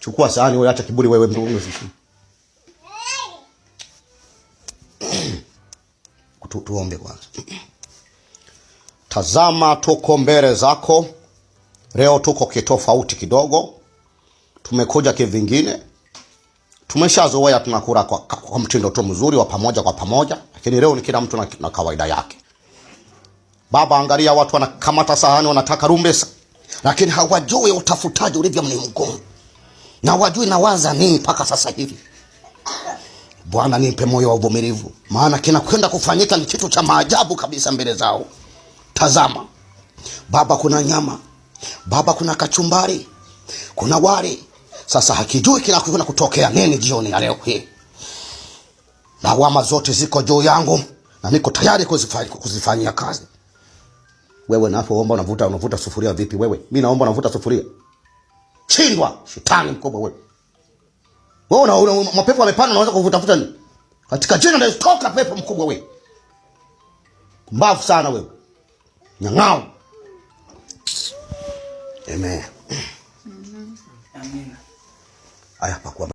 Chukua sahani wewe, acha kiburi wewe mtu. Tuombe kwanza. Tazama, tuko mbele zako leo, tuko kitofauti kidogo, tumekuja kivingine. Tumeshazoea tunakula kwa mtindo tu mzuri wa pamoja kwa pamoja, lakini leo ni kila mtu na kawaida yake. Baba, angalia watu wanakamata sahani, wanataka rumbesa, lakini hawajui utafutaji ulivyo ni mgumu, na wajui nawaza nini mpaka sasa hivi. Bwana, nipe moyo wa uvumilivu, maana kinakwenda kufanyika ni kitu cha maajabu kabisa mbele zao. Tazama Baba, kuna nyama Baba, kuna kachumbari, kuna wali. Sasa hakijui kinakwenda kutokea nini jioni ya leo hii. Lawama zote ziko juu yangu na niko tayari kuzifanyia kazi. Wewe napoomba unavuta sufuria vipi wewe? Mimi naomba unavuta sufuria. Shindwa, shetani mkubwa wewe. Wewe una mapepo yamepanda unaweza kuvuta vuta nini? Katika jina la Yesu toka pepo mkubwa wewe. Mbavu sana wewe. Nyang'ao. Amen. Amina. Aya, pakua.